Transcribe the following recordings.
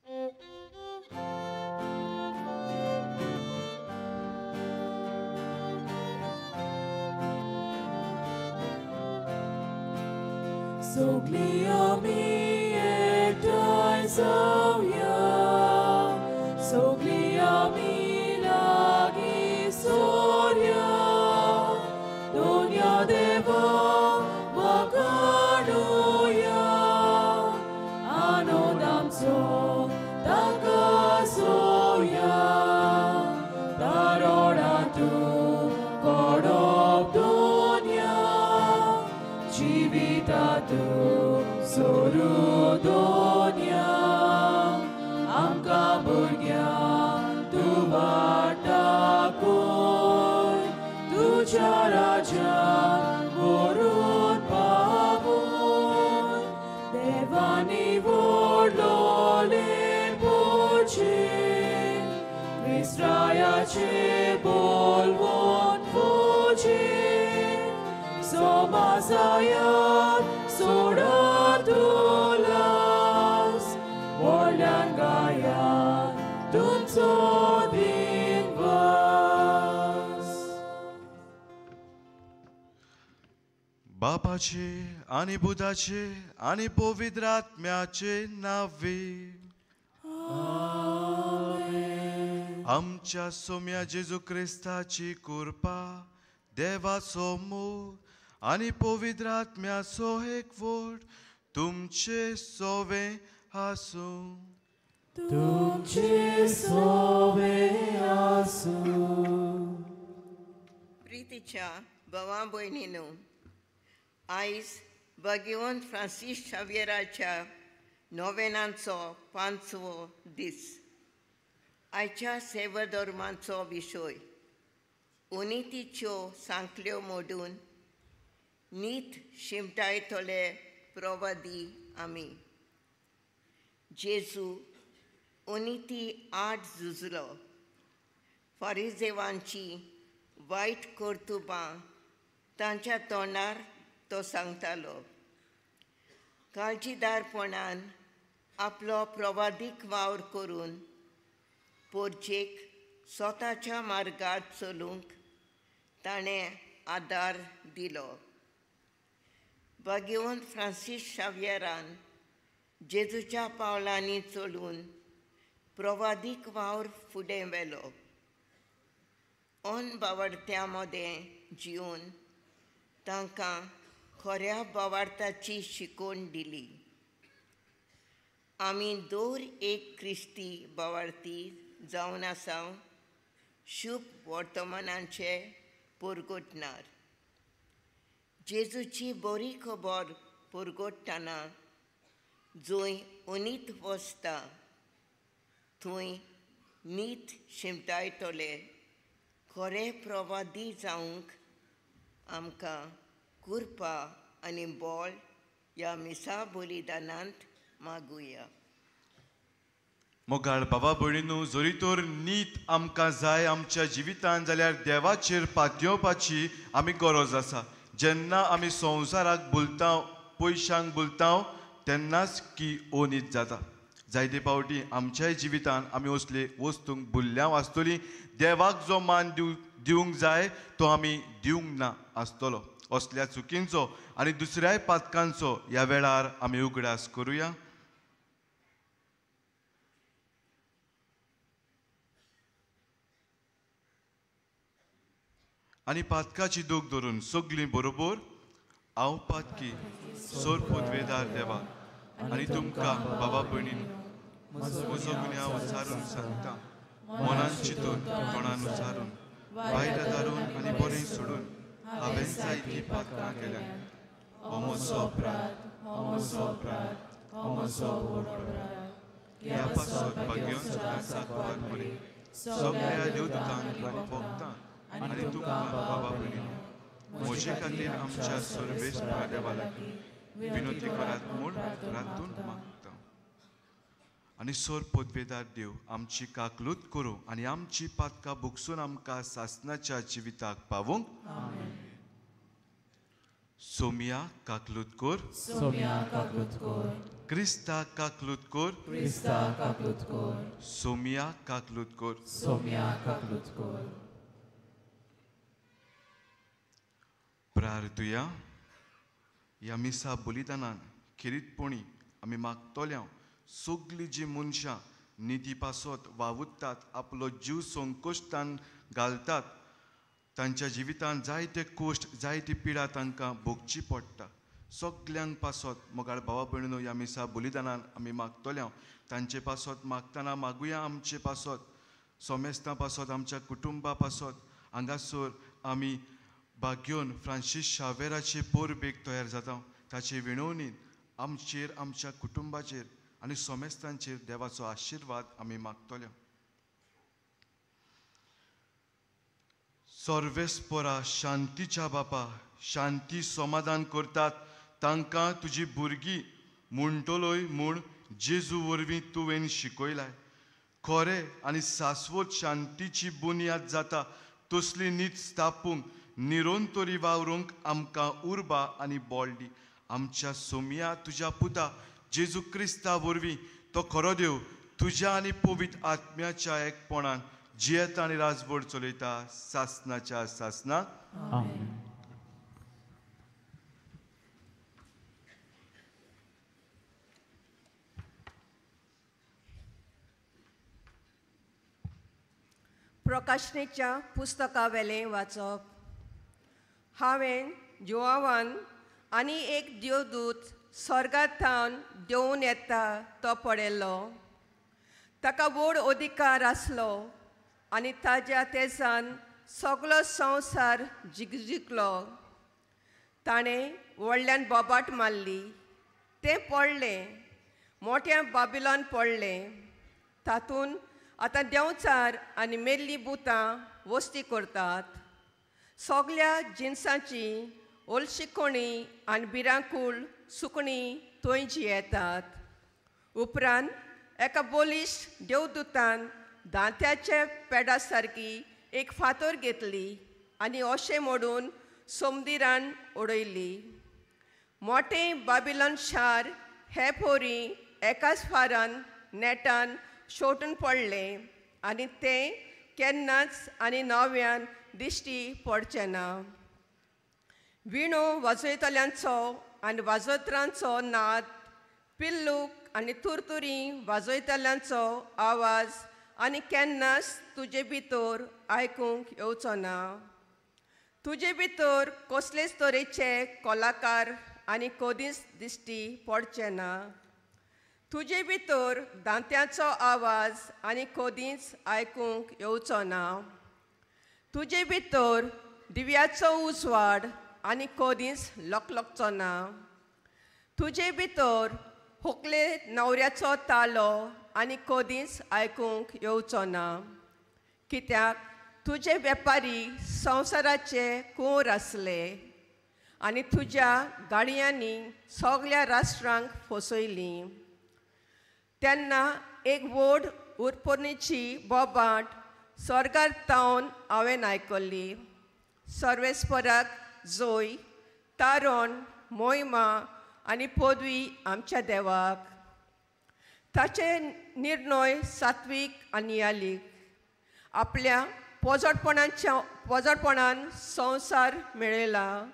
Sogli ami एकठांय जावया, सगळी आमी लागीं सोरया, दोनया देवा वाखाणुया, आनंद आमचो ताका सोया, तारोडांतू कोडप दोनया, जिवितांतू सोरू दोनया, आमकां भुरग्यांक तूं वाट दाखय, तुज्या राज्यांत व्हरून पावय, देवानी व्हडलोलें पोचें, क्रिस्तायाचें बोलवण फौजें, सोमासायात सोडा तुलास, व्हडल्यान गायात तुमचो दिनवास. बापाचे आनी बुधाचे आनी पवित्र आत्म्याचे नावे आमच्या सोम्या जेजू क्रिस्ताची कृपा, देवाचो मोग आनी पवित्र आत्म्याचो एकवट तुमचे सोवे आसूं. तुमचे सोवे आसूं. प्रितीच्या भावा भयणीनू, आयज भगवंत फ्रांसीस शाव्येराच्या नोवेनांचो 5वो दीस. आयच्या सेवाधर्माचो विशय अनितीच्यो सांखळ्यो मोडून नीत शिमटायतले प्रवादी आमी. जेजू अनिती आड झुजलो, फारिजेवांची वायट कर्तुबां तांच्या तोंडार तो सांगतालो. काळजीदारपणान आपलो प्रवादीक वावर करून पोरजेक स्वताच्या मार्गार चलूंक ताणें आदार दिलो. भगवंत फ्रांसीस शाव्येरान जेजूच्या पावलांनी चलून प्रवादीक वावर फुडें व्हेलो. अनबावडत्यां मदें जिवन तांकां खऱ्या बावार्थाची शिकवण दिली. आमी दर एक क्रिस्ती बावार्थी जावन आसा शुभ वर्तमानाचे पुरगोटणार. जेजूची बरी खबर पुरगोटतना जंय अनीत वसता थंय नीत शिमटायतले खरे प्रवादी जावंक आमकां कृपा आनी बळ ह्या मिसा बलिदानांत मागुया. मोगाळ बाबा भयणीनू, जरी तर नीत आमकां जाय आमच्या जिवितान जाल्यार देवाचेर पातयेवपाची आमी गरज आसा. जेन्ना आमी संवसाराक भुलता, पयशांक भुलता, तेन्नाच की अनीत जाता. जायते फावटी आमच्याय जिवितान आमी असले वस्तूंक भुल्ल्या आसतली, देवाक जो मान दिवंक जाय तो आमी दिवंक ना आसतलो. असल्या चुकींचो आनी दुसऱ्याय पातकांचो ह्या वेळार आमी उगडास करुया. आनी पातकाची दूख धरून सगळीं बरोबर हांव पातकी सोर पुदवेदार देवा आनी तुमकां बाबा भयणीन म्हजो गुन्यांव उचारून सांगता, मनान चिंतून तोंडान उचारून वायट धारून आनी बरें सोडून हांवें जायतीं पातकां केल्यात. हो म्हजो अपराध, हो म्हजो अपराध, हो म्हजो व्हड अपराध. ह्या पासत भाग्यवंत सदांच साकवार मरे सगळ्या देवदूतांक भोगता आनी तुमकां बाबा भयणीन म्हजे खातीर आमच्या सर्वेस्परा देवा लागीं विनोती करात म्हूण रातून मागता. आनी सोर पदवेदार देव आमची काकलूत करूं आनी आमची पातकां भोगसून आमकां सासनाच्या जिविताक पावूंक. सोमिया काकलूतकोर, सोमिया काकलूतकोर, क्रिस्ता काकलूतकोर, क्रिस्ता काकलूतकोर, सोमिया काकलूतकोर, सोमिया काकलूतकोर। प्रार्थुया। ह्या मिसा बलिदानान खेरीतपणी आमी मागतल्या सगळीं जी मनशां निती पासत वावुरतात, आपलो जीव संकोश्टान घालतात, तांच्या जिवितांत जायते कश्ट जायती पिडा तांकां भोगची पडटा, सगल्यांक पासत मोगाळ भावा भयणीनो ह्या मिसा बलिदानान आमी मागतल्या तांचे पासत मागतना मागुया आमचे पासत, सोमेस्तां पासत, आमच्या कुटुंबा पासत। हांगासर आमी भाग्योन फ्रांसीस शावेराचे पोरबेक तयार जाता, ताचे विणवणीन आमचेर, आमच्या कुटुंबाचेर आनी सोमेस्तांचेर देवाचो आशिर्वाद आमी मागतले। सर्वेस्परा शांतीच्या बापा, शांती समाधान करतात तांकां तुजी भुरगीं म्हणटलोय म्हूण जेजू वरवीं तुवें शिकयलाय। खरें आनी शाश्वत शांतीची बुन्याद जाता तसली नीत स्थापूंक निरंतरी वावरूंक आमकां उर्बा आनी बळ दी। आमच्या सोमिया तुज्या पुता जेजू क्रिस्ता वरवीं तो खरो देव तुज्या आनी पवित्र आत्म्याच्या एकपणान जियेता आनी राजवट चलयता सासनाच्या सासना। आमेन। प्रकाशनेच्या पुस्तकावेलें वाचप। हांवें जुवावान आनी एक देवदूत स्वर्गांत थावन देंवून येता तो पळयलो। ताका व्हड अधिकार आसलो आनी ताज्या तेजान सगलो संवसार जिगजिगलो। ताणें व्हडल्यान बोबाट मारली, तें पडलें, मोट्या बाबिलोन पडलें। तातूंत आतां देंवचार आनी मेल्लीं भुतां वस्ती करतात। सगल्या जिनसांची ओलशिकोणी आनी भिरांकूळ सुकणीं थंय जियेतात। उपरांत एका बलिश्ट देवदूतान दांत्याच्या पेडा सारकी एक फातर घेतली आनी अशें मोडून समुद्रान उडयली। मोटें बाबिलोन शार हे पोरी एकाच फारान नेटान शेवटून पडलें आनी तें केन्नाच आनी नव्यान दिश्टी पडचें ना। विणो वाजयतल्यांचो आनी वाजोत्रांचो नाद, पिल्लूक आनी तुरतुरी वाजयतल्यांचो आवाज आनी केन्नाच तुजे भितर आयकूंक येवचो ना। तुजे भितर कसलेच तरेचे कलाकार आनी कदीच दिश्टी पडचे ना। तुजे भितर दांत्याचो आवाज आनी कदीच आयकूंक येवचो ना। तुजे भितर दिव्याचो उजवाड आनी कदीच लकलकचो ना। तुजे भितर होकले न्हवऱ्याचो तालो आनी कदीच आयकूंक येवचो ना। कित्याक तुजे वेपारी संवसाराचे कोर आसले आनी तुज्या गाडयांनी सगल्या राष्ट्रांक फसयलीं। तेन्ना एक व्हड उरपोरणीची बोबाट स्वर्गार तावन हांवें आयकल्ली। सर्वेस्पराक जोय, तारण, मोहिमा आनी पदवी आमच्या देवाक। ताचे निर्णय सात्वीक आनी यालीक। आपल्या पोजडपणान संवसार मेळयला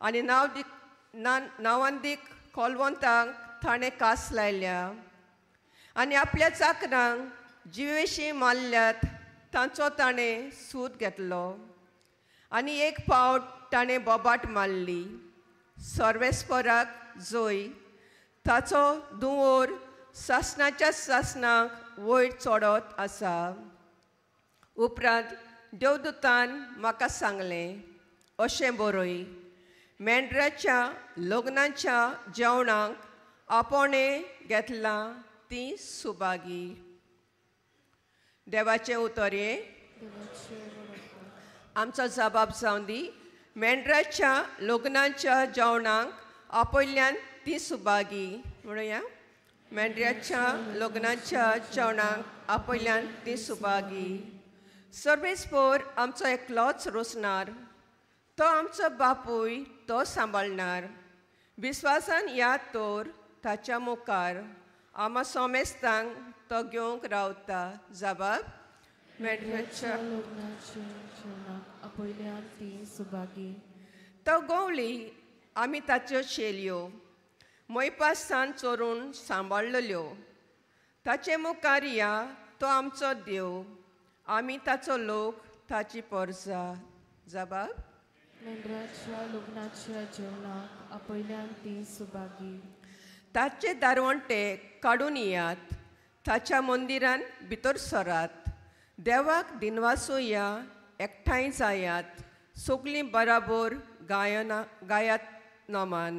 आनी नांवांदीक कोलवंतांक ताणें कास लायल्या आनी आपल्या चाकरांक जिवेशी मारल्यात तांचो ताणें सूद घेतलो। आनी एक फावट ताणें बोबाट मारली, सर्वेस्पराक जोय, ताचो दुवोर सासणाच्या सासणाक वयर चडत आसा। उपरांत देवदूतान म्हाका सांगलें, अशें बरय, मेंढराच्या लग्नाच्या जेवणाक आपोवणें घेतलां ती सुभागी। देवाचें उतर हें आमचो जबाब जावं दी। मेंढराच्या लग्नाच्या जेवणाक आपयल्ल्यान ती सुभागी म्हणुया। मेंढराच्या लग्नाच्या जेवणाक आपयल्ल्यान ती सुभागी। सर्वेस्पोर आमचो एकलोच रोसणार, तो आमचो बापूय तो सांबाळणार विस्वासान याद तर ताच्या मुखार आमा सोमेस्तांक तो घेवंक रावता. जबाब मेंढराच्या लग्नाच्या जेवणाक आपयल्यान ती सुभागी. तो गोवली आमी ताच्यो शेलयो मोयपासान चोरून सांबाळ्ळल्यो. ताचे मुखार या तो आमचो देव आमी ताचो लोक ताची परजा. जबाब मेंढराच्या लग्नाच्या जेवणाक आपयल्यान ती सुभागी. ताचे दारवंटे काडून येयात ताच्या मंदिरान भितर सरात. देवाक दिनवासुया एकठांय जायात सगळीं बराबर गायना गायात नमान.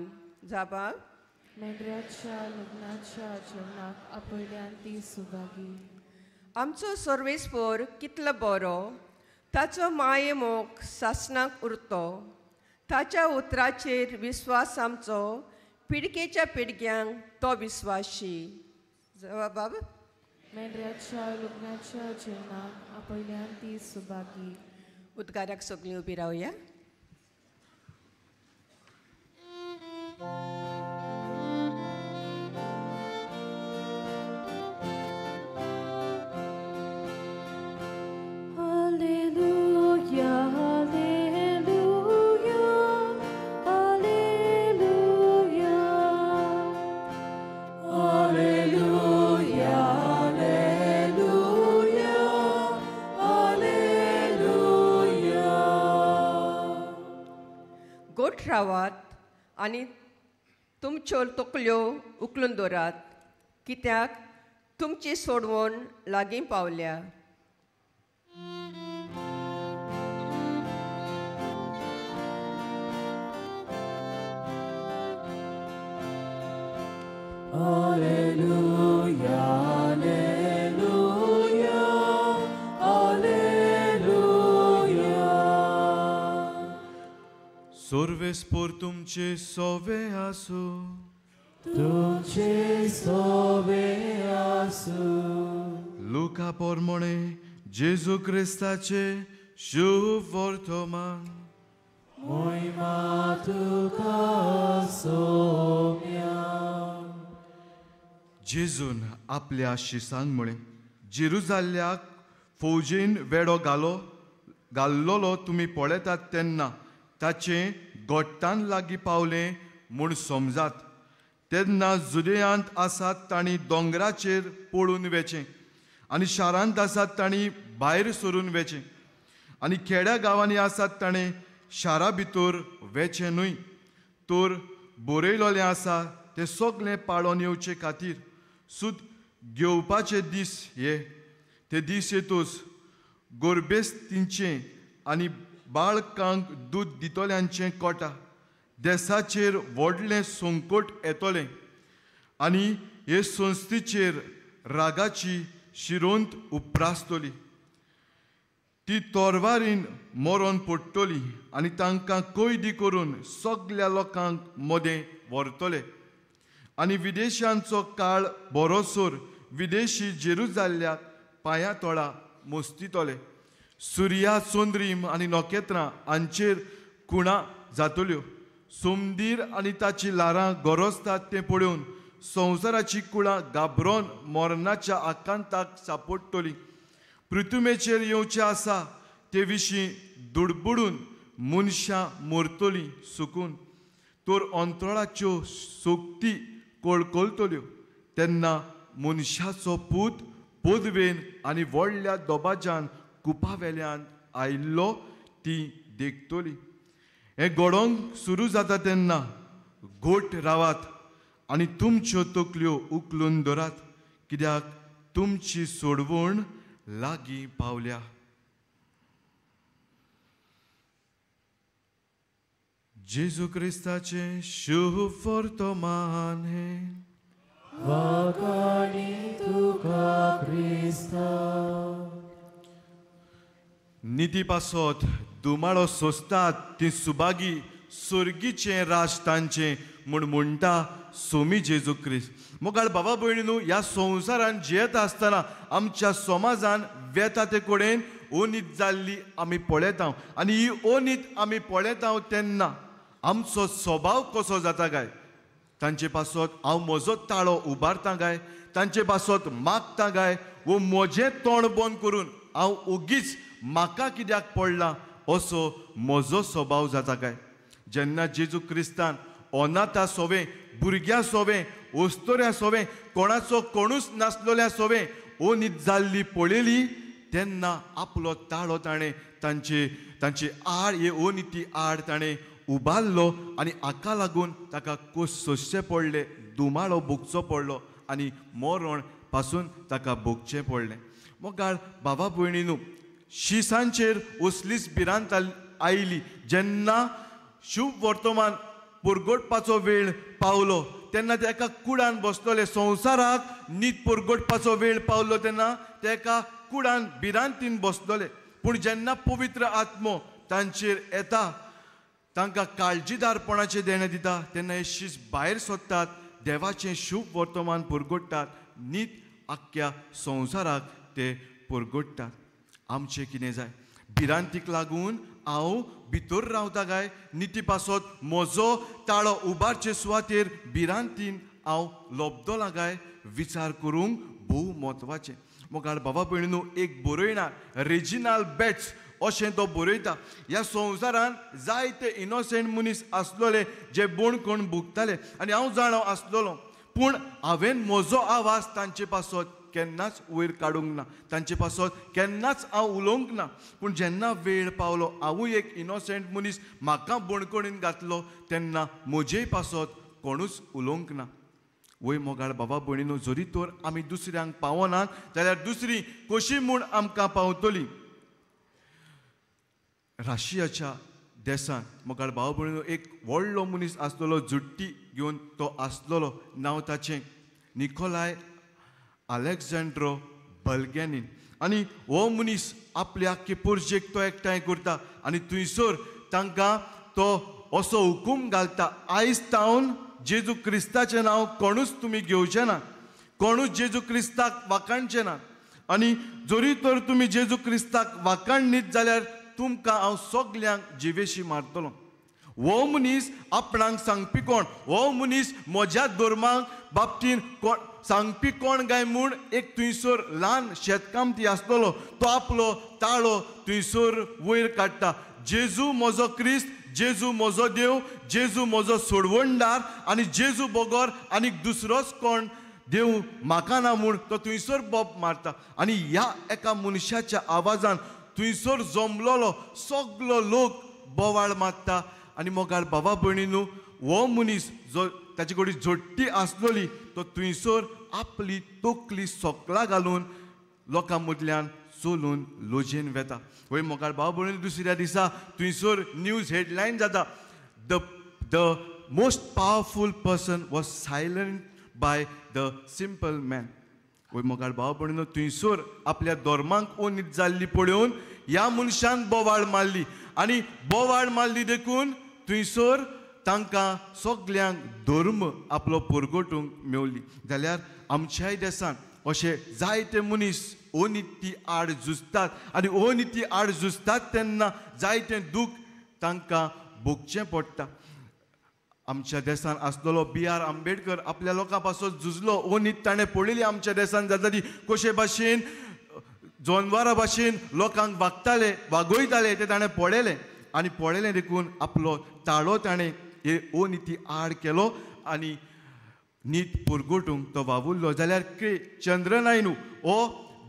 जबाब मेंढराच्या लग्नाच्या जेवणाक आपयल्यान ती सुभागी. आमचो सर्वेस्पोर कितलो बरो ताचो मायेमोग सासणाक उरतो. ताच्या उतराचेर विस्वास आमचो पिळगेच्या पिळग्यांक तो विस्वाशी. जबाब मेंढराच्या लग्नाच्या जेवणाक आपयल्यान ती सुभागी. उद्गाराक सगळीं उबी रावया. Alleluia, alleluia, alleluia. Alleluia, alleluia, alleluia. गोठ रावात आनी तुमच्यो तकल्यो उखलून दवरात कित्याक तुमची सोडवण लागीं पावल्या. Alleluia, alleluia, alleluia. सोर्वेस्पोर तुमचे सोवे आसू. तुमचे सोवे आसू. लुका पोरमोणे जेजू क्रिस्ताचे शुभ वर्तमान. मोहिमा तुका सोम्या. जेजून आपल्या शिसांक म्हळें जेरुजाल्याक फौजेन वेडो घाल्लोलो तुमी पळयतात तेन्ना ताचें गोट्टान लागीं पावलें म्हूण समजात. तेन्ना जुदेयांत आसात तांणी दोंगराचेर पळून वेचें आनी शारांत आसात तांणी भायर सरून वेचें आनी खेड्या गांवांनी आसात ताणें शारा भितर वेचें न्हय. तर बरयलोलें आसा तें सगळें पाळोन येवचे खातीर सूद घेवपाचे दीस हे. ते दीस येतूच गोरबेस्तींचें आनी बाळकांक दूद दितल्यांचें कोटा देसाचेर व्हडलें संकट येतलें आनी हे संस्थेचेर रागाची शिरोंत उप्रासतली. ती तोरवारीन मरोन पडटली आनी तांकां कैदी करून सगल्या लोकांक मदें व्हरतले आनी विदेशांचो काळ बरोसर विदेशी जेरुजाल्याक पांया तोळा मोस्तितले. सुर्या चंद्रीम आनी नखेत्रां हांचेर खुणा जातल्यो. सोमदीर आनी ताची ल्हारां गरजतात तें पळोवन संवसाराची कुळां घाबरोन मरणाच्या आकांताक सापडटली. पृथ्वीचेर येवचें आसा ते विशीं दुडबुडून मनशां मरतलीं सुकून तर अंतराळाच्यो सोक्ती कळकळटल्यो. तेन्ना मनशाचो पूत पदवेन आनी व्हडल्या दोबाज्यान कुपा वेल्यान आयिल्लो ती देखतली. हें घडोवंक सुरू जाता तेन्ना गोठ रावात आनी तुमच्यो तकल्यो उखलून धरात कित्याक तुमची सोडवण लागीं पावल्या. जेजू क्रिस्ताचें शुभ वर्तमान हें. वाखाणी तुका क्रिस्ता. निती पासत दुमाळो सोंसतात ती सुभागी सोर्गीचें राज तांचें म्हूण म्हणटा सोमी जेजू क्रिस्त. मोगाळ बाबा भयणीनू, ह्या संवसारान जियेता आसतना आमच्या समाजान वेता ते कडेन ओनीत जाल्ली आमी पळयता आनी ही ओनीत आमी पळयता तेन्ना आमचो स्वभाव कसो जाता काय? तांचे पासत हांव म्हजो ताळो उबारता काय, तांचे पासत मागता काय, वो म्हजें तोंड बंद करून हांव ओगीच म्हाका कित्याक पडला असो म्हजो स्वभाव जाता काय? जेन्ना जेजू क्रिस्तान अनाथा सोवें, भुरग्यां सोवें, ओस्तोऱ्या सोवें, कोणाचो कोणूच नासलोल्या सोवें ओनीत जाल्ली पळयली तेन्ना आपलो ताळो ताणें तांचे तांचे आड हे ओनिती आड ताणें उबारलो आनी हाका लागून ताका कोस सोंसचे पडले, दुमाळो भोगचो पडलो आनी मरण पासून ताका भोगचें पडलें. मोगाळ बाबा भयणीनू, शिसांचेर असलीच भिरांत आयली जेन्ना शुभ वर्तमान पुरगोटपाचो वेळ पावलो तेन्ना ते एका कुडान बसतले. संवसाराक नीत पुरगोटपाचो वेळ पावलो तेन्ना ते एका कुडान भिरांतीन बसतले. पूण जेन्ना पवित्र आत्मो तांचेर येता, तांकां काळजीदारपणाचें देणें दिता, तेन्ना हे शीस भायर सोदतात, देवाचें शुभ वर्तमान पुरगोडटात, नीत आख्ख्या संवसाराक ते पुरगोडटात. आमचें कितें जाय? भिरांतीक लागून हांव भितर रावता काय निती पासत म्हजो ताळो उबारचे सुवातेर भिरांतीन हांव लोबदोला काय? विचार करूंक भोव म्हत्वाचें. मोगाळ बाबा भयणीनू, एक बरयणार रेजिनाल बेट्स अशें तो बरयता, ह्या संवसारान जायते इनोसेंट मनीस आसलोले जे बोणकोण भोगताले आनी हांव जाणो आसलोलो, पूण हांवें म्हजो आवाज तांचे पासत केन्नाच वयर काडूंक ना, तांचे पासत केन्नाच हांव उलोवंक ना. पूण जेन्ना वेळ पावलो हांवूय एक इनोसेंट मनीस, म्हाका बोणकोणीन घातलो तेन्ना म्हजेय पासत कोणूच उलोवंक ना. वय मोगाळ बाबा भयणीनू, जरी तर आमी दुसऱ्यांक पावनात जाल्यार दुसरी कशी म्हूण आमकां पावतली? राशियाच्या देसान मोगाळ भाव भयणीनू एक व्हडलो मनीस आसलेलो, जुट्टी घेवन तो आसलेलो, नांव ताचें निकोलाय अलेक्झांड्रो बल्गेनीन. आनी हो मनीस आपल्या आख्खे पुर्जेक तो एकठांय करता आनी थंयसर तांकां तो असो हुकूम घालता, आयज तावन जेजू क्रिस्ताचें नांव कोणूच तुमी घेवचें ना, कोणूच जेजू क्रिस्ताक वाखाणचें ना, आनी जरी तर तुमी जेजू क्रिस्ताक वाखाणनीत जाल्यार तुमकां हांव सगल्यांक जिवेशी मारतलो. हो मनीस आपणाक सांगपी कोण, हो मनीस म्हज्या धर्माक बाबतीन कोण सांगपी कोण काय म्हूण एक थंयसर ल्हान शेतकामती आसतलो तो आपलो ताळो थंयसर वयर काडटा, जेजू म्हजो क्रिस्त, जेजू म्हजो देव, जेजू म्हजो सोडवणदार आनी जेजू बगर आनी दुसरोच कोण देव म्हाका ना म्हूण तो थंयसर बोब मारता. आनी ह्या एका मनशाच्या आवाजान थंयसर जमलोलो सगलो लोक बोवाळ मारता. आनी मोगाळ बाबा भयणीनू, हो मनीस जो ताचे कडेन झोट्टी आसलोली तो थंयसर आपली तकली सोकला घालून लोकां मदल्यान चलून लोजेन वेता. वय मोगाळ बाबा भयणीनू, दुसऱ्या दिसा थंयसर न्यूज हेडलायन जाता, the the most powerful person was silent by the simple man. वय मोगाळ भाव भयणीनू, थंयसर आपल्या धर्माक ओनीत जाल्ली पळोवन ह्या मनशान बोवाळ मारली आनी बोवाळ मारली देखून थंयसर तांकां सगल्यांक धर्म आपलो पुरगोटूंक मेवली. जाल्यार आमच्याय देशांत अशे जायते मनीस अनिती आड झुजतात आनी अनिती आड झुजतात तेन्ना जायतें दूख तांकां भोगचें पडटा. आमच्या देशान आसलेलो बी are Ambedkar आपल्या लोकां पासून झुजलो, अनीत ताणें पळयली आमच्या देशान जाता ती कशे भाशेन जनवरां भाशेन लोकांक वागताले वागयताले तें ताणें पळयलें आनी पळयलें देखून आपलो ताळो ताणें हे अनिती आड केलो आनी नीत पुरगोटूंक तो वावुरलो. जाल्यार के चंद्रनायनू हो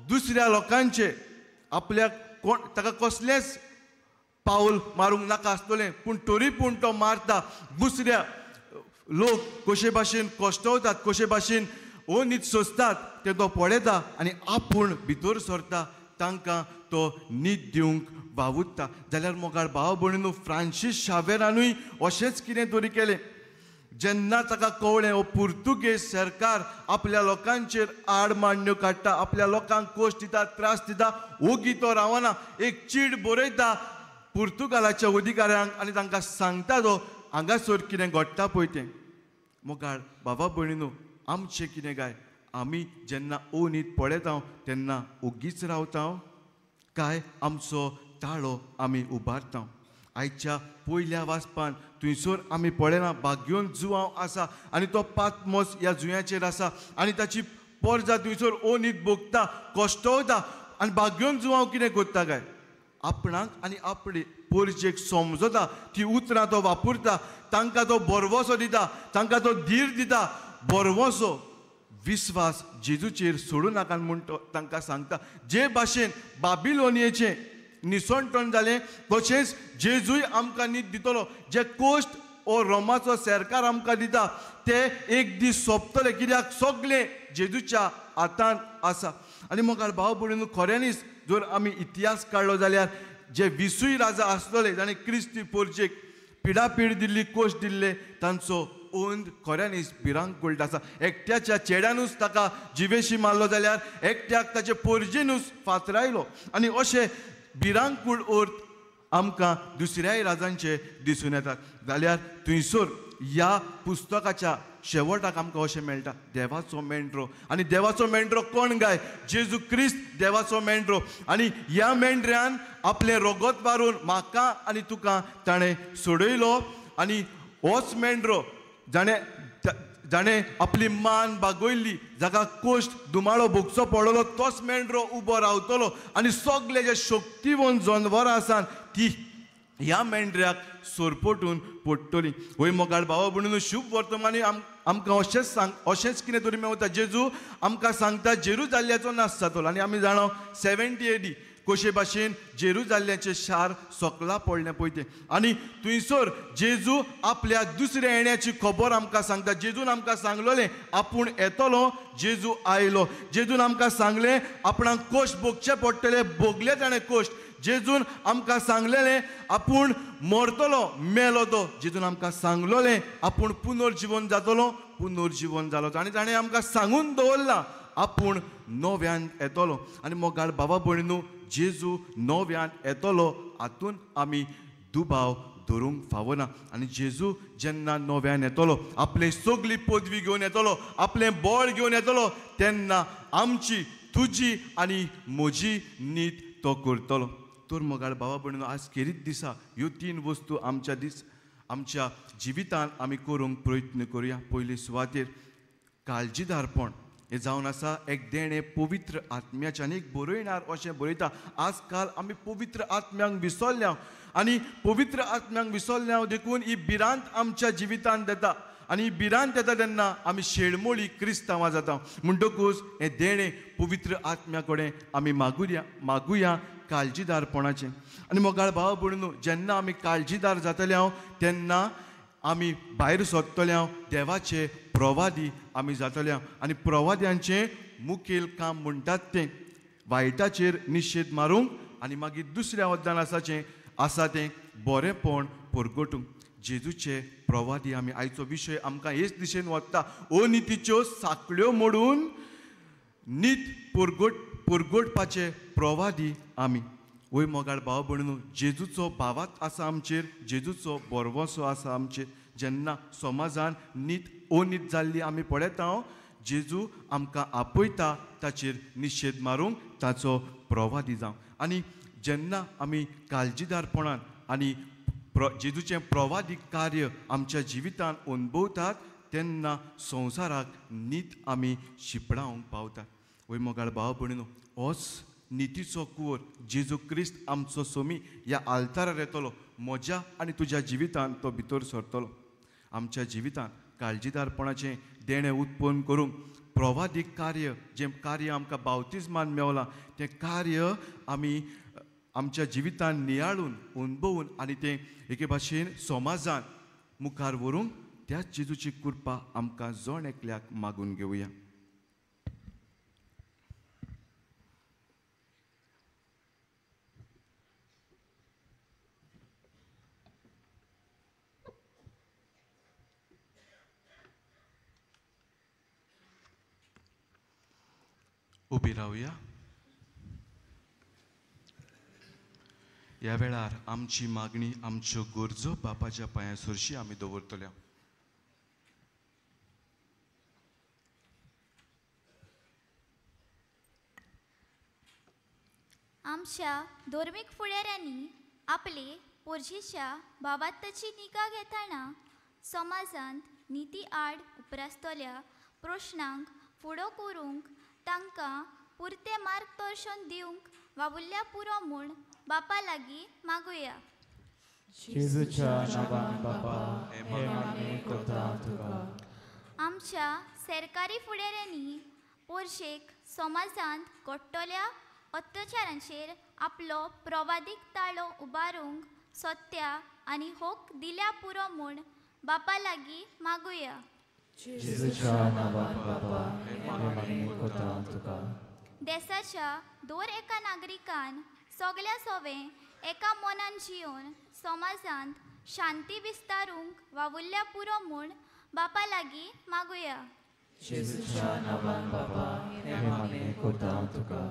दुसऱ्या लोकांचे आपल्याक कोण ताका कसलेंच पावल मारूंक नाका आसतलें पूण तरी पूण तो मारता. दुसऱ्या लोक कशे भाशेन कश्टवतात कशे भाशेन अनीत सोंसतात तें तो पळयता आनी आपूण भितर सरता तांकां तो नीत दिवंक वावुरता. जाल्यार मोगाळ भाव भयणीनू, फ्रांसीस शावेरानूय अशेंच कितें तरी केलें. जेन्ना ताका कळ्ळें हो पुर्तुगेज सरकार आपल्या लोकांचेर आड मांडण्यो काडटा, आपल्या लोकांक कोश दिता, त्रास दिता, ओगी तो रावना, एक चीट बरयता पुर्तुगालाच्या अधिकाऱ्यांक आनी तांकां सांगता तो हांगासर कितें घडटा पळय तें. मोगाळ बाबा भयणीनू, आमचें कितें काय आमी जेन्ना अनीत पळयता तेन्ना ओगीच रावता? काय आमचो ताळो आमी उबारता. आयच्या पयल्या वाचपान थंयसर आमी पळयना भाग्योन जुवांव आसा आनी तो पातमोस ह्या जुंयाचेर आसा आनी ताची पोरजा थंयसर ओनीत भोगता, कश्टवता आनी भाग्योन जुवांव कितें करता काय आपणाक आनी आपले पोरजेक समजता, ती उतरां तो वापरता, तांकां तो बरवसो दिता, तांकां तो धीर दिता, बरवसो विस्वास जेजूचेर सोडूं नाका म्हूण तो तांकां सांगता. जे भाशेन बाबिलोनियेचें निसणटण जालें तशेंच जेजूय आमकां नीत दितलो. जे कोश्ट ओ रोमाचो सरकार आमकां दिता ते एक दीस सोंपतले, कित्याक सगळें जेजूच्या हातांत आसा. आनी मुखार भाव भयणींनो खऱ्यांनीच जर आमी इतिहास काडलो जाल्यार जे 20 राजा आसतले जाणें क्रिस्ती पोरजेक पिडापीड दिल्ली, कोश दिल्ले, तांचो ओंद खऱ्यांनीच भिरांकूळ आसा. एकट्याच्या चेड्यानूच ताका जिवेशी मारलो जाल्यार एकट्याक ताचे पोरजेनूच फातरायलो आनी अशें भिरांकूळ अर्थ आमकां दुसऱ्याय राजांचे दिसून येतात. जाल्यार थंयसर ह्या पुस्तकाच्या शेवटाक आमकां अशें मेळटा देवाचो मेंढरो. आनी देवाचो मेंढरो कोण गाय? जेजू क्रिस्त देवाचो मेंढरो. आनी ह्या मेंढऱ्यान आपलें रगत वारून म्हाका आनी तुका ताणें सोडयलो. आनी होच मेंढरो जाणें जाणें आपली मान बागयल्ली, जाका कोश्ट दुमाळो भोगचो पडलो, तोच मेंढरो उबो रावतलो आनी सगळे जे शक्तिवंत जनवरां आसात ती ह्या मेंढऱ्याक सोरपोटून पडटली. वय मोगाळ भावा भयणींनो, शुभ वर्तमानी आमकां अशेंच सांग, अशेंच कितें तरी मेवता. जेजू आमकां सांगता जेरुजाल्याचो नाश जातलो आनी आमी जाणा 70 AD कशे भाशेन जेरुजाल्याचें शार सकला पडलें पळय तें. आनी थंयसर जेजू आपल्या दुसऱ्या येण्याची खबर आमकां सांगता. जेजून आमकां सांगलेलें आपूण येतलो, जेजू आयलो. जेजून आमकां सांगलें आपणाक कोश्ट भोगचे पडटले, भोगले ताणें कोश्ट. जेजून आमकां सांगलेलें आपूण मरतलो, मेलो तो. जेजून आमकां सांगलेलें आपूण पुनर्जिवन जातलो, पुनर्जिवन जालो. आनी ताणें आमकां सांगून दवरलां आपूण नव्यान येतलो. आनी मोगाळ बाबा भयणींनो, जेजू नव्यान येतलो हातून आमी दुबाव धरूंक फावना. आनी जेजू जेन्ना नव्यान येतलो, आपले सगली पदवी घेवन येतलो, आपलें बळ घेवन येतलो, तेन्ना आमची, तुजी आनी म्हजी नीत तो करतलो. तर मोगाळ बाबा भयणींनो, आज खेरीत दिसा ह्यो 3 वस्तू आमच्या दीस आमच्या जिवितान आमी करूंक प्रयत्न करुया. पयले सुवातेर काळजीदारपण हें जावन आसा एक देणें पवित्र आत्म्याचें. आनी एक बरयणार अशें बरयता, आज काल आमी पवित्र आत्म्यांक विसरल्या आनी पवित्र आत्म्यांक विसरल्या देखून ही भिरांत आमच्या जिवितांत येता आनी ही भिरांत येता तेन्ना आमी शेळमोळी क्रिस्तांवां जाता. म्हणटकूच हें देणें पवित्र आत्म्या कडेन आमी मागुया काळजीदारपणाचें. आनी मोगाळ भाव भयणींनो, जेन्ना आमी काळजीदार जातले हांव तेन्ना आमी भायर सोदतले हांव देवाचे प्रवादी आमी जातले हांव. आनी प्रवाद्यांचें मुखेल काम म्हणटात तें वायटाचेर निशेध मारूंक आनी मागीर दुसऱ्या वद्दान आसाचें आसा तें बरेंपण परगटूंक. जेजूचे प्रवादी आमी. आयचो विशय आमकां हेच दिशेन वता, अनितीच्यो साकळ्यो मोडून नीत परगटपाचे प्रवादी आमी. वय मोगाळ भाव भयणींनो, जेजूचो भावात आसा आमचेर, जेजूचो बरवसो आसा आमचेर. जेन्ना समाजान नीत अनीत जाल्ली आमी पळयता, जेजू आमकां आपयता ताचेर निशेध मारूंक, ताचो प्रवादी जावं. आनी जेन्ना आमी काळजीदारपणान आनी जेजूचें प्रवादी कार्य आमच्या जिवितान अनुभवतात तेन्ना संवसाराक नीत आमी शिंपडावंक पावतात. वय मोगाळ भाव भयणींनो, होच नितीचो कुंवर जेजू क्रिस्त आमचो सोमी ह्या आल्तारार येतलो, म्हज्या आनी तुज्या जिवितान तो भितर सरतलो. आमच्या जिवितान काळजीदारपणाचें देणें उत्पन्न करूंक प्रवादीक कार्य, जें कार्य आमकां बावतिज्मान मेवलां तें कार्य आमी आमच्या जिवितान नियाळून अनुभवून आनी तें एके भाशेन समाजान मुखार व्हरूंक त्याच जेजूची कृपा आमकां जण एकल्याक मागून घेवया. उबी रावया. ह्या वेळार आमची मागणी, आमच्यो गरजो बापाच्या पांया सरशी आमी दवरतल्या. आमच्या धर्मीक फुडाऱ्यांनी आपले पोरजेच्या भावार्थाची निगा घेतना समाजांत निती आड उप्रासतल्या प्रश्नांक फुडो करूंक तांकां पुरतें मार्गदर्शन दिवंक वावुरल्या पुरो म्हूण बापा लागीं मागुया. जेजूच्या नांवान बापा हें मागणें करता तुका. आमच्या सरकारी फुडाऱ्यांनी पोरशेक समाजांत घडटल्या अत्याचारांचेर आपलो प्रवादीक ताळो उबारूंक सत्या आनी होक दिल्या पुरो म्हूण बापा लागीं मागुया. जेजूच्या नांवान बापा हें मागणें करता तुका. देशाच्या दर एका नागरिकान सगल्या सोवे एका मनान जियोवन समाजांत शांती विस्तारूंक वावुरल्या पुरो म्हूण बापा लागीं मागुया. जेजूच्या नांवान बापा हें मागणें करता तुका.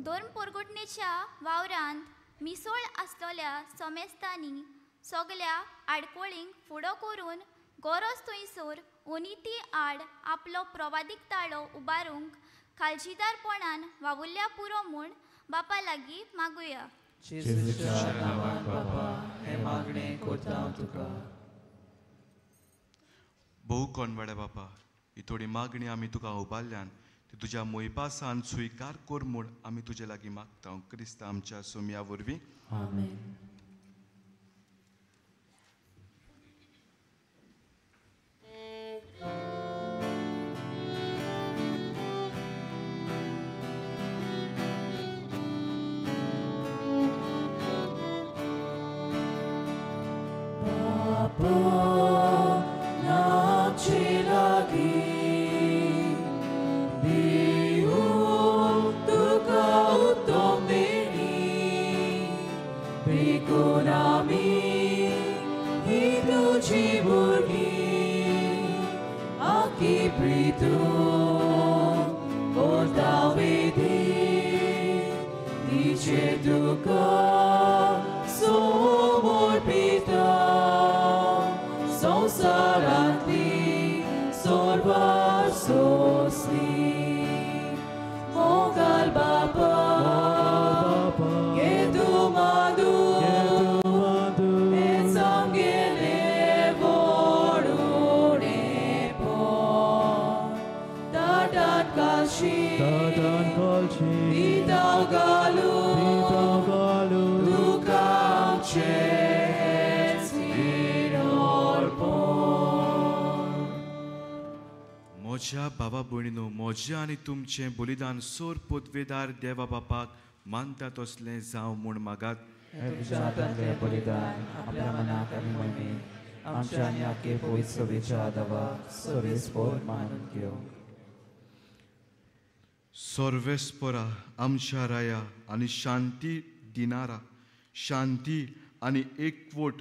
धर्म परगटणेच्या वावरांत मिसळ आसलेल्या समेस्तांनी सगल्या आडकोळींक फुडो करून गरज थंयसर अनिती आड आपलो प्रवादीक ताळो उबारूंक काळजीदारपणान वावुरल्या पुरो म्हूण बापा लागीं मागुया. जेजूच्या नांवान बापा हें मागणें करता तुका. भोव कोणवाड्या बापा, ही थोडी मागणी आमी तुका उबारल्यान ती तुज्या मोयपासान स्विकार कर म्हूण आमी तुजे लागीं मागता क्रिस्ता आमच्या सोमया वरवीं. आमेन. म्हज्या बाबा भयणीनो, म्हजें आनी तुमचें बलिदान सोर पदवेदार देवा बापाक मानता तसलें जावं म्हूण मागात. तुमच्या हातांतलें बलिदान आपल्या मनाक आनी मयमेक आमच्या आनी आखे पवित्र सभेच्या देवाक सर्वेस्पोर मानून घेवंक. सर्वेस्पोरा आमच्या राया आनी शांती दिनारा, शांती आनी एकवट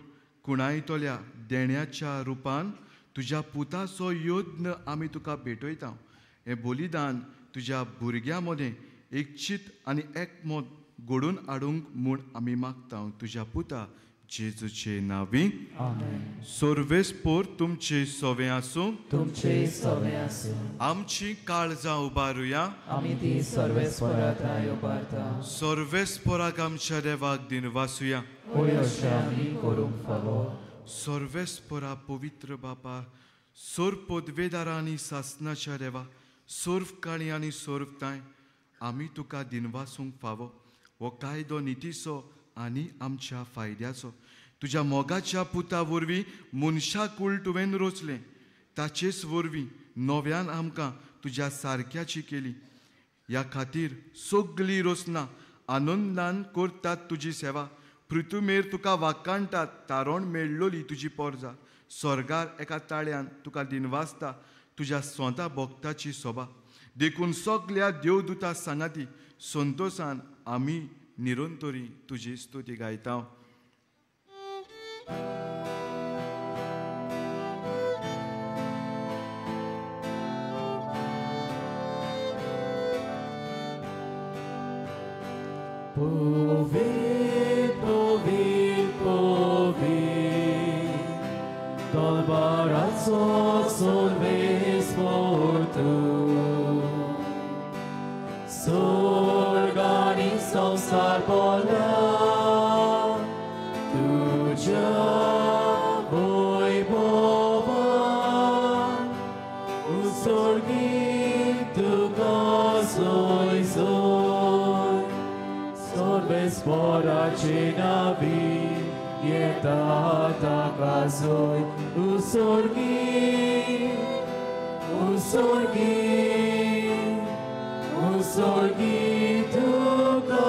कुणायतल्या देण्याच्या रुपान तुज्या पुताचो यत्न आमी तुका भेटयता. हें बलिदान तुज्या भुरग्यां मदें एकचीत आनी एकमत घडोवन हाडूंक म्हूण आमी मागता तुज्या पुता जेजूचे नांवी. आमेन. सर्वेस्पोर तुमचे सवे आसूं. तुमचे सवे आसूं. आमची काळजां उबारुया. आमी ती सर्वेस्पोरा थांय उबारता. सर्वेस्पोराक आमच्या देवाक दिनवासुया. होय अशें आमी करूंक फावो. सर्वेस्पोरा पवित्र बापा, सर्व पदवेदारा आनी सासनाच्या देवा, सर्व काळी आनी सर्व तांय आमी तुका दिनवासूंक फावो. हो कायदो नितीचो आनी आमच्या फायद्याचो. तुज्या मोगाच्या पुता वरवीं मनशाकूळ तुवें रचलें, ताचेच वरवीं नव्यान आमकां तुज्या सारक्याची केली. ह्या खातीर सगळी रचना आनंदान करतात तुजी सेवा. पृथुमेर तुका वाकाणटात तारण मेळ्ळोली तुजी पोरजा. स्वर्गार एका ताळ्यान तुका दिनवासता तुज्या स्वता भक्ताची सोबा. देखून सगल्या देवदूता सांगाती संतोसान आमी निरंतरी तुजी स्तुती गायता. Povit, povit, povit, Tolbarazzo solves por tu. Sorgani somsarati, Kasar बोला तुझ्या वैभवान उसोर्गी तुका सोय सोय सर्वेस्पराचे नावी येता ताका सोय उसोर्गी उसोर्गी उसोर्गी तुका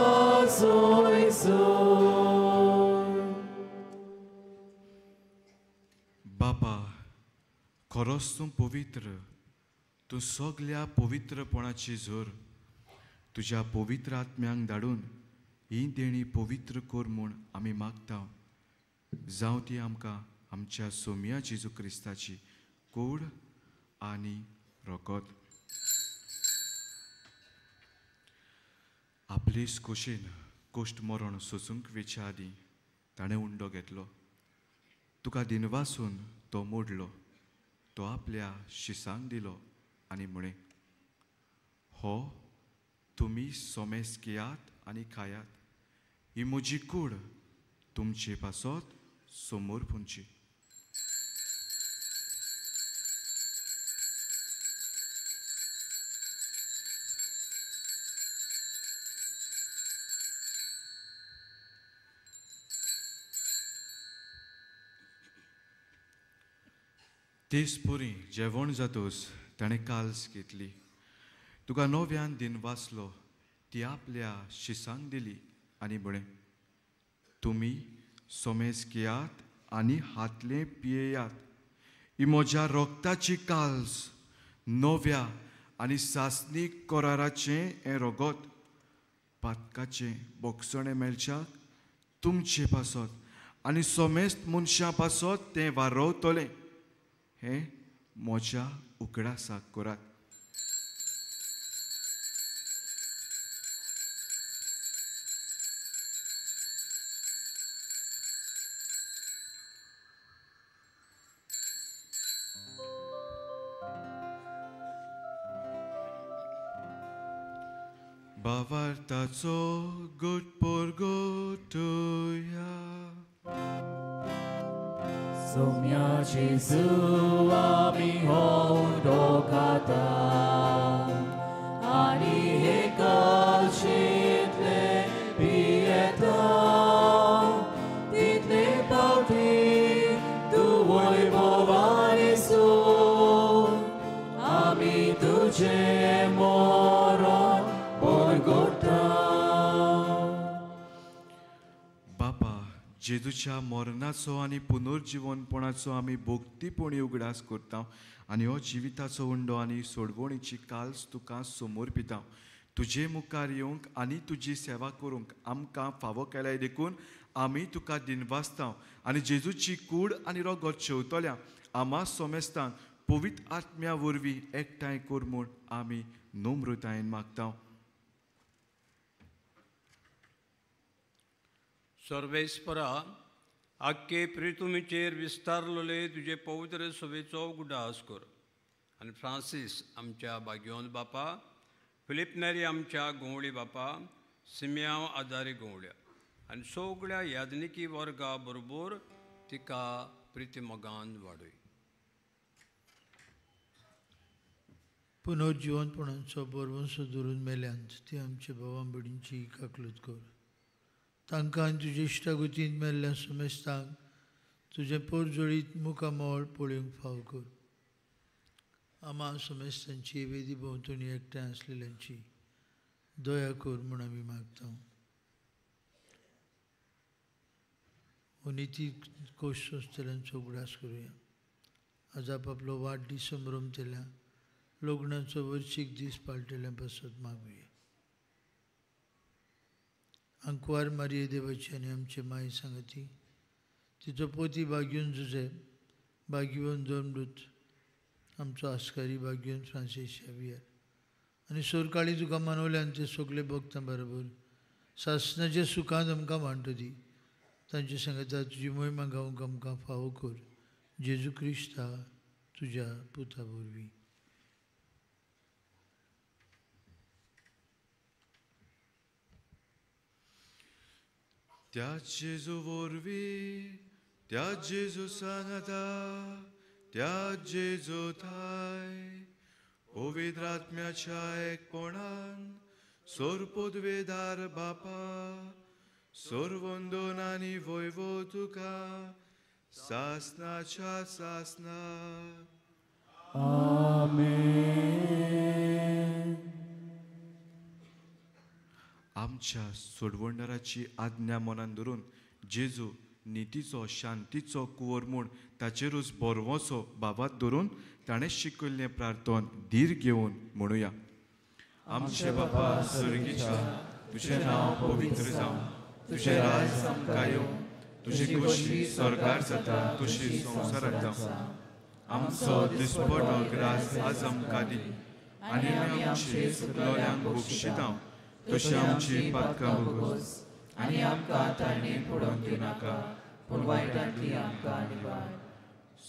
सोय सोय. बापा, खरोच तूं पवित्र, तूं सगल्या पवित्रपणाची झर. तुज्या पवित्र आत्म्यांक धाडून ही देणी पवित्र कर म्हूण आमी मागता. जावं ती आमकां आमच्या सोम्या जेजू क्रिस्ताची कूड आनी रोगत. आपलेच खोशेन कोश्ट मरण सोसूंक वेच्या आदीं ताणें उंडो घेतलो, तुका दिनवासून तो मोडलो, तो आपल्या शिसांक दिलो आनी म्हळें, हो तुमी सोमेस घेयात आनी खायात, ही म्हजी कूड तुमचे पासत समोर पुंची. तेच पुरी जेवण जातोच ताणें काल्स घेतली, तुका नव्यान दिन वाचलो, ती आपल्या शिसांक दिली आनी म्हळें, तुमी सोमेस घेयात आनी हातलें पियेयात, ही म्हज्या रोगताची काल्स, नव्या आनी सासणी कराराचें हें रोगत, पातकाचें बोगसणें मेळच्याक तुमचे पासत आनी सोमेस्त मनशां पासत तें वारोवतलें, हें म्हज्या उगडासाक करात. भावार्थाचो गुट पोरगोटुया. सोम्या जेजू आमी हो उंडो खाता आनी हे कालशेंतले पियेता, तितले पावटी तूं वैभवान येसून आमी तुजें मरण परगटा. बापा, जेजूच्या मरणाचो आनी पुनर्जिवनपणाचो आमी भक्तीपणी उगडास करता आनी हो जिविताचो उंडो आनी सोडवणीची काल्स तुका समोर पिता. तुजे मुखार येवंक आनी तुजी सेवा करूंक आमकां फावो केल्याय देखून आमी तुका दिनवासता आनी जेजूची कूड आनी रोगत शेवतल्या आमा सोमेस्तांक पवित्र आत्म्या वरवीं एकठांय कर म्हूण आमी नम्रतायेन मागता. सर्वेस्परा, आख्खे प्रितुमीचेर विस्तारलेले तुजे पवित्र सभेचो उगडास कर आनी फ्रांसीस आमच्या बाग्योन बापा, फिलीप नेरी आमच्या गोंवळी बापा, सिम्यांव आदारी गोंवळ्या आनी सगळ्या याज्ञिकी वर्गा बरोबर तिका प्रितीमोगान वाडय. पुनर्जिवनपणाचो बरवंसो धरून मेल्यांत ती आमच्या भावां भयणींची काकलूत कर. तांकां आनी तुजे इश्टागतींत मेल्ल्या समेस्तांक तुजें पोरजोळीत मुखामळ पळोवंक फाव कर. आमा समेस्तांची वेदी भोंवतणी एकठांय आसलेल्यांची दया कर म्हूण आमी मागता. निती कोश संस्थेल्यांचो उगडास करुया. आज आपलो वाडदीस संभ्रमतल्या लग्नाचो वर्शीक दीस पाळटल्या पासत मागुया. आंकवार मारिये देवाची आनी आमचे माय सांगती तिचो पोती बाग्यून जुजे बाग्यून दोन आमचो आस्कारी बाग्यून फ्रांसीस शावियर आनी सोरकाळी तुका मानवल्यान ते सगळे भक्तां बरोबर सासणाच्या सुखांत आमकां वांटो दी. तांचे सांगता तुजी मोहिमा गावंक आमकां फावो कर, जेजू क्रिस्ता तुज्या पुता वरवीं. त्या जेजू वरवीं, त्या जेजू सांगाता, त्या जेजू थाय पवित्र आत्म्याच्या एकपणान सोरपोदवेदार बापा सोरवंदन आनी वैभव तुका सासनाच्या सासना. आमेन. आमच्या सोडवणदाराची आज्ञा मनान धरून जेजू नितीचो शांतीचो कुंवर म्हूण ताचेरूच बरवसो बाबात धरून ताणें शिकयल्लें प्रार्थन धीर घेवन म्हणुया. आमचे बापा स्वर्गीच्या, तुजें नांव पवित्र जावं, तुजें राज आमकां येवं, तुजी खोशी स्वर्गार जाता तशी संवसारांत जावं. आमचो दिसपटो ग्रास आज आमकां दी आनी आमी आमचे चुकलोल्यांक बक्षिता तशी आमची पातकां भोगोस आनी आमकां ताणे पडोवन दिवनाका, पूण वायटांतली आमकां निवार.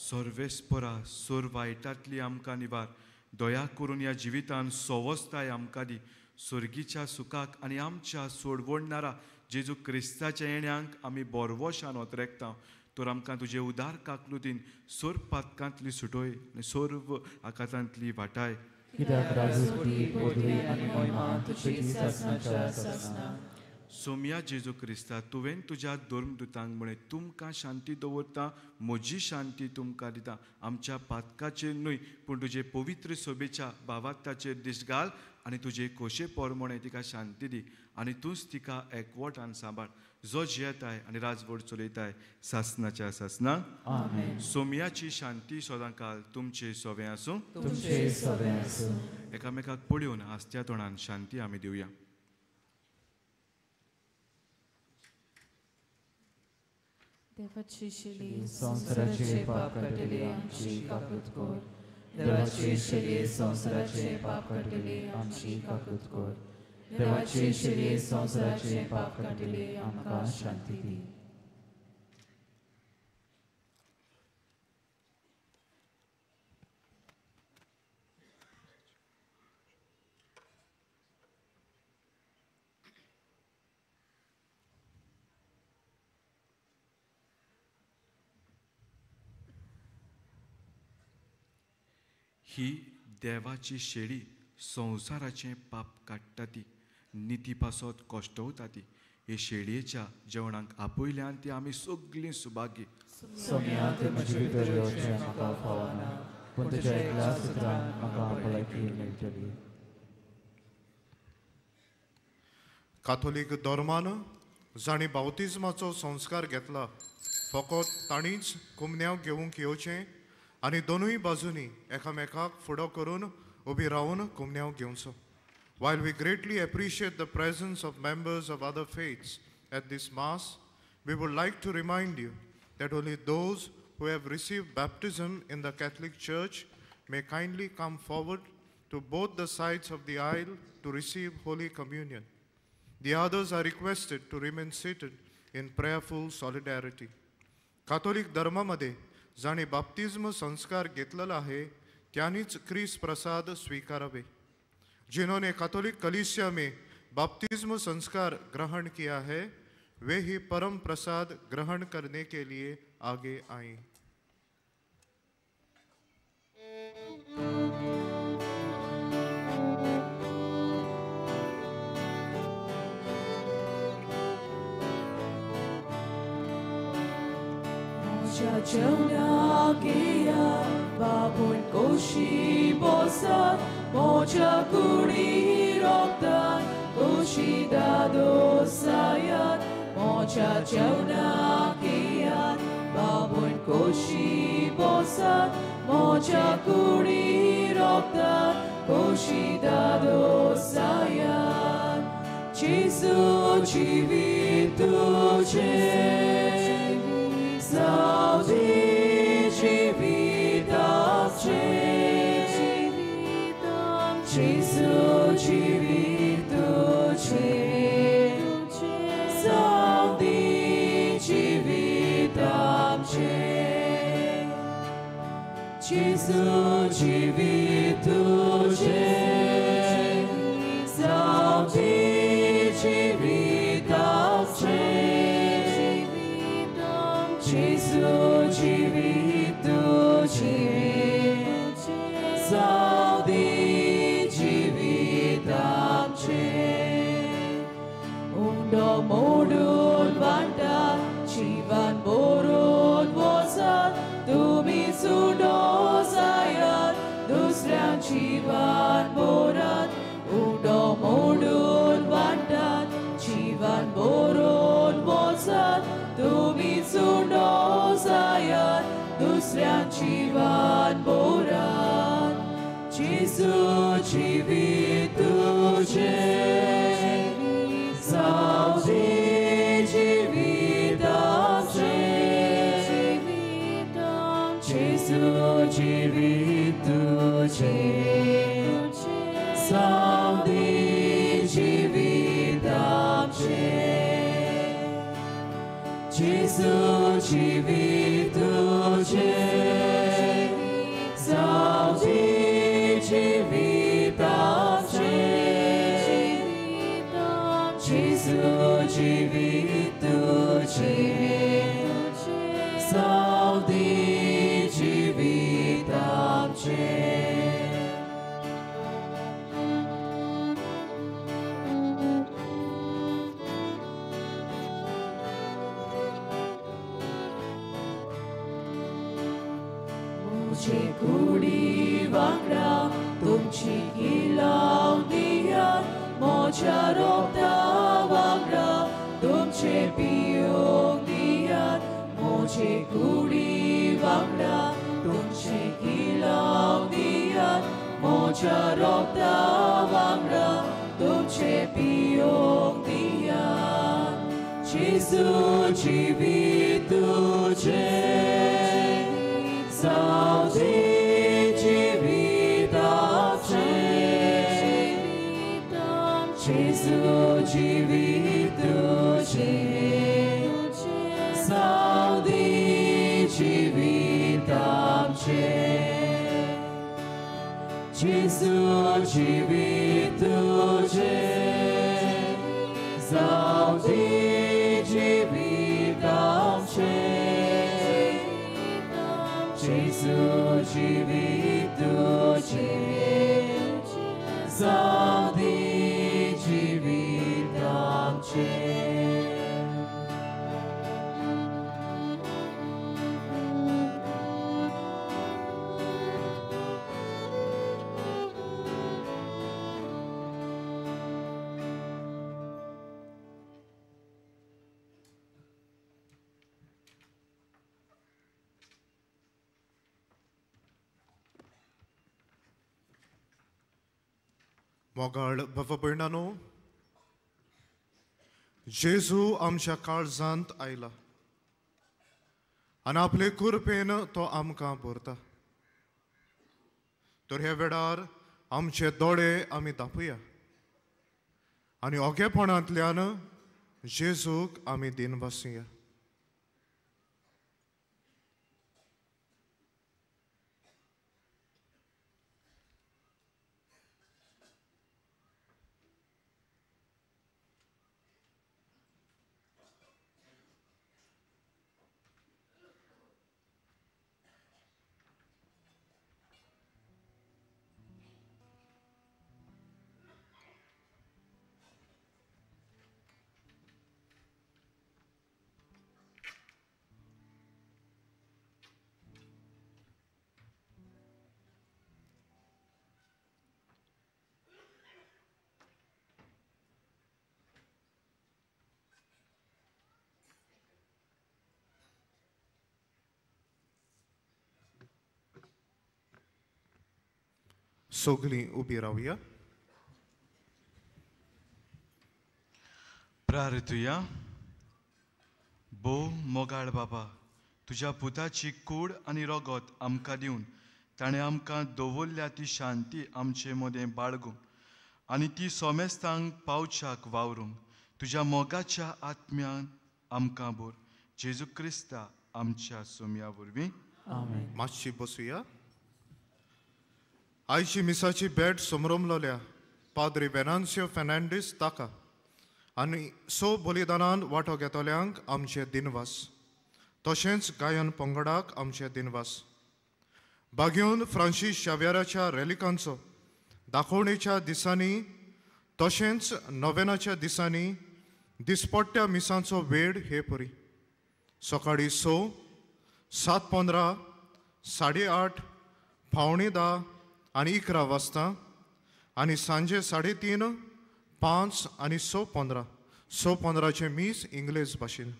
सर्वेस्परा सोर वायटांतली आमकां निवार. दया करून ह्या जिवितान सवस्ताय आमकां दी. स्वर्गीच्या सुखाक आनी आमच्या सोडवणणारा जेजू क्रिस्ताच्या येण्यांक आमी बोरवशान ओतरेकता. तर आमकां तुजे उदार काकलुतीन सोर पातकांतली सुटोय आनी सर्व आकातांतली वाटाय. कित्याक राजवटी, पदवी आनी महिमा तुजी सासणाच्या सासणा. सोम्या जेजू क्रिस्ता, तुवें तुज्या धर्मदुतांक म्हळें, तुमकां शांती दवरता, म्हजी शांती तुमकां दिता. आमच्या पातकाचेर न्हय पूण तुजे पवित्र सभेच्या भावार्थाचेर दिश्ट घाल आनी तुजे खोशे प्रमाणे तिका शांती दी आनी तूंच तिका एकवटान सांबाळ, जो जियेताय आनी राजवट चलयताय सासनाच्या सासना. आमेन. सोम्याची शांती सदांकाल तुमचे सवें आसूं. तुमचे सवें आसूं. एकामेकाक पळोवन हांसत्या तोंडान शांती आमी दिवया. देवाची शेली संवसाराचे पाप काडटले आमची काकूत कर. देवाची शेली संवसाराचे पाप काडटले आमची काकूत कर. देवाची शेली संवसाराचे पाप काडटले आमकां शांती दी. ही देवाची शेळी संवसाराचें पाप काडटा ती, निती पासत कश्टवता ती. हे शेळयेच्या जेवणाक आपयल्यान ती आमी सगळीं सुभागी. सोम्या, तें म्हजे भितर येवचें म्हाका फावना, पूण तुज्या एकल्या सुत्रान म्हाका भलायकी मेळटली. काथोलीक धर्मान जांणी बावतिज्माचो संस्कार घेतला फकत तांणीच कुमन्यांव घेवंक येवचें आनी दोनूय बाजूंनी एकामेकाक फुडो करून उबी रावन कुमन्यांव घेवचो. While we greatly appreciate the presence of members of other faiths at this Mass, we would like to remind you that only those who have received baptism in the Catholic Church may kindly come forward to both the sides of the aisle to receive Holy Communion. The others are requested to remain seated in prayerful solidarity. Catholic धर्मामध्ये जांणी बाप्तिज्म संस्कार घेतलेला आहे त्यांनीच क्रिस प्रसाद स्वीकारावे. जिन्होंने Catholic कलीसिया में बाप्तिज्म संस्कार ग्रहण किया है वे ही परम प्रसाद ग्रहण करने के लिए आगे आएं. म्हज्या जेवणाक येयात, बापून कोशी बसात, म्हज्या कुडी रोखतात, कोशी दादोसायात. म्हज्या जेवणाक येयात, बापून कोशी बसात, म्हज्या कुडी रोखतात, कोशी दादोसायात. जेजू जिवीत तुजें जावं दी जिवीत आमचें, जेजू जिवीत तुजें जावं दी जिवीत आमचें, जेजू जिवीत तुजें जावं दी जिवीत आमचें, जावं दी जिवीत आमचें. उंडो मोडून वांटात, जिवान बोरून वचात, तुमी उंडो जायात, दुसऱ्या जिवान बोरात. उंडो मोडून वांटात, जिवान बोरून वचात, तुमी उंडो जायात, दुसऱ्या जिवान बोरात. जेजू जिवीत तुजें, जावं दी जिवीत आमचें. जेजू जिवीत तुजें, जावं दी जिवीत आमचें. जेजू जिवीत तुजें, जावं दी जिवीत आमचें. जेजू जिवीत तुजें, जावं दी जिवीत आमचें. म्हजे कुडी वांगडा तुमची किलाव दियात, म्हज्या रोगता वांगडा तुमचे पियोंक दियात. म्हजे कुडी वांगडा तुमचे किलाव दियात, म्हज्या रोगता वांगडा तुमचे पियोंक दियात. जेजू जिवीत तुजें, जावं दी जिवीत आमचें. जेजू जिवीत तुजें, जावं दी जिवीत आमचें. जेजू जिवीत तुजें, जावं दी जिवीत आमचें. जेजू जिवीत तुजें, जावं दी जिवीत आमचें. मोगाळ बाबा भयणानो, जेजू आमच्या काळजांत आयला आनी आपले कृपेन तो आमकां भरता. तर ह्या वेळार आमचे दोळे आमी धांपुया आनी ओगेपणांतल्यान जेजूक आमी दिनवासुया. सगळीं उबी रावया. प्रार्थुया. भोव मोगाळ बाबा, तुज्या पुताची कूड आनी रगत आमकां दिवन ताणें आमकां दवरल्या ती शांती आमचे मदें बाळगूंक आनी ती सोमेस्तांक पावच्याक वावरूंक तुज्या मोगाच्या आत्म्यान आमकां बोर. जेजू क्रिस्ता आमच्या सोम्या वरवीं. मातशी बसुया. आयची मिसाची भेट समरमलोल्या पाद्री वेनान्सियो फेर्नांडीस ताका आनी स बलिदानान वांटो घेतल्यांक आमचे दिनवास, तशेंच गायन पंगडाक आमचे दिनवास. बागेवन फ्रांसीस शाव्याराच्या रेलिकांचो दाखोवणेच्या दिसांनी तशेंच नोवेनाच्या दिसांनी दिसपट्ट्या मिसांचो वेळ हे परी सकाळीं 6, 7:15, 8:30, 9:45 आनी 11 वाजता आनी सांजे 3:30, 5 आनी 6:15. 6:15चें मीस इंग्लेज भाशेन.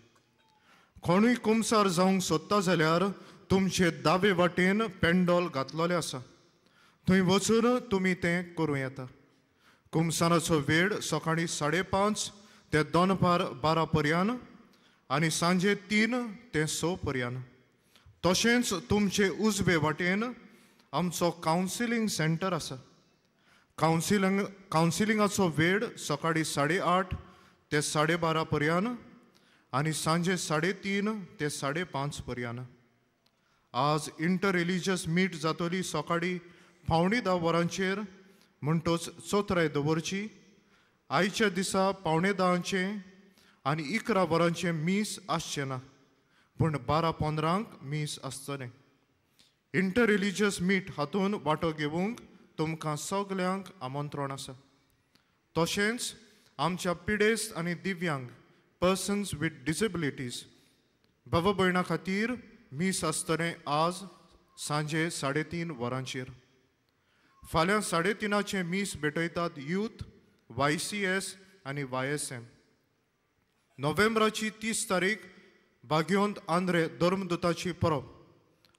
कोणूय कुमसार जावंक सोदता जाल्यार तुमचे दावे वाटेन पेंडोल घातलेलें आसा, थंय वचून तुमी तें करूं येता. कुमसाराचो वेळ सकाळीं 5:30 ते दनपार 12 पर्यंत आनी सांजे 3 ते 6 पर्यंत. तशेंच तुमचे उजवे वाटेन आमचो कावन्सिलींग सेंटर आसा. कावन्सिलिंगाचो वेळ सकाळीं 8:30 ते 12:30 पर्यंत आनी सांजे 3:30 ते 5:30 पर्यंत. आज इंटर रिलीजियस मीट जातली सकाळीं 9:45 वरांचेर, म्हणटोच चोत्राय दवरची. आयच्या दिसा 9:45 आनी 11 वरांचें मीस आसचें ना, पूण 12:15 मीस आसतलें. इंटर रिलीजियस मीट हातून वांटो घेवंक तुमकां सगल्यांक आमंत्रण आसा. तशेंच आमच्या पिडेस्त आनी दिव्यांग पर्सन्स वीथ डिसेबिलिटीज बाबा भयणा खातीर मीस आसतलें आज सांजे 3:30 वरांचेर. फाल्यां 3:30चें मीस भेटयतात यूथ, YCS आनी YSM. नोव्हेंबराची 30 तारीख बागयोंत आंद्रे धर्मदूताची परब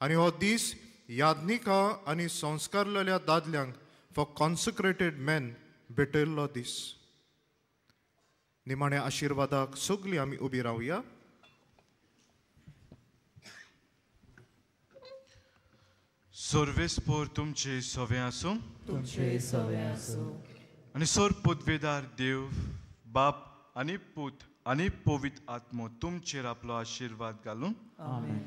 आनी हो दीस यादनिका आनी संस्कारलेल्या दादल्यांक फॉर कॉन्सिक्रेटेड मॅन भेटयल्लो दीस. निमाण्या आशिर्वादाक सगळीं आमी उबी रावया. सर्वेस्पोर तुमचे सवे आसूं, तुमचे सवे आसूं. आनी सोर पदवेदार देव बाप आनी पूत आनी पवित्र आत्मो तुमचेर आपलो आशिर्वाद घालून आमेन.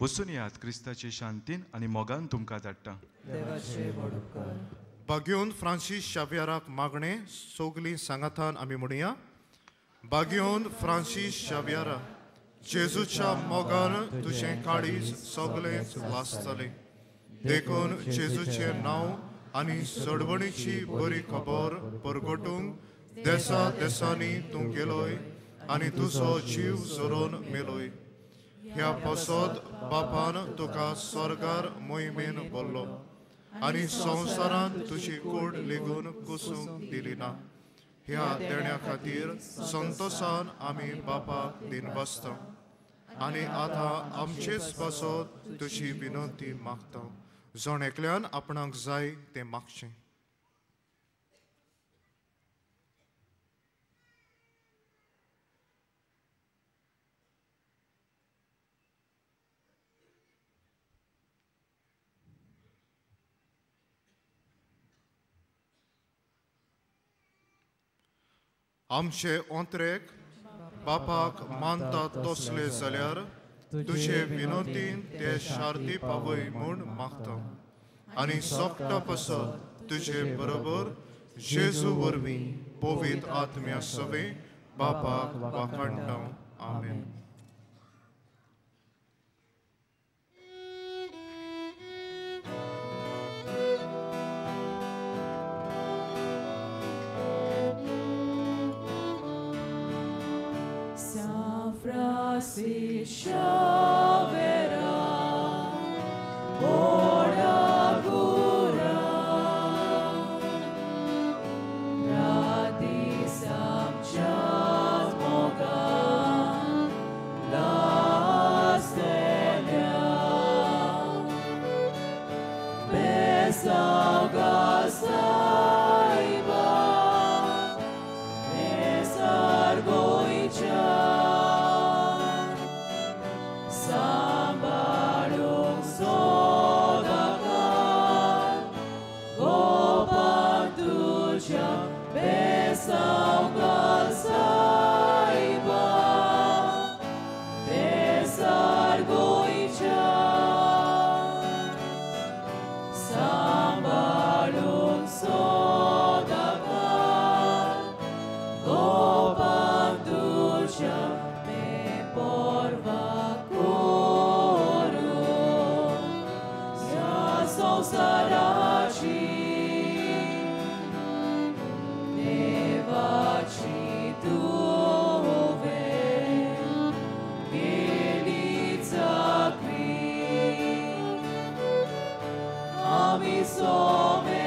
वचून यात क्रिस्ताचे शांतीन आनी मोगान तुमकां धाडटा. देवाचे व्हड उपकार. बागयोन फ्रांसीस शाव्याराक मागणें सगलीं सांगातान आमी म्हणया. बागयोन फ्रांसीस शाव्यारा, जेजूच्या मोगान तुजें काळीज सगळेंच वाचतलें, देखून जेजूचें नांव आनी सोडवणीची बरी खबर परगटूंक देसा देसांनी तूं गेलोय आनी तुजो जीव झरोवन मेलोय. ह्या पासत बापान तुका स्वर्गार मोहिमेन बोल्लो आनी संवसारांत तुजी कूड लेगून कुसूंक दिली ना. ह्या देण्या खातीर संतोसान आमी बापाक दिनवासता आनी आतां आमचेच पासत तुजी विनंती मागता. जण एकल्यान आपणाक जाय तें मागचें. आमचे ओंत्रेक बापाक मानतात तसले जाल्यार तुजे विनोदीन ते शार्ती पावय म्हूण मागता आनी सोकटा पासत तुजे बरोबर जेजू वरवीं पवित्र आत्म्या सवे बापाक वाखाणटा. आमेन. Francis Xaviera, ora cura, gratis amciat mogan, la stelea, besauga saiba, besargoicha. Sambalung sodakan, gopan tuja besauga saiba, besargoicha. Sambalung sodakan. संवसाराची देवाची तुवें केली चाकरी आमी सोमे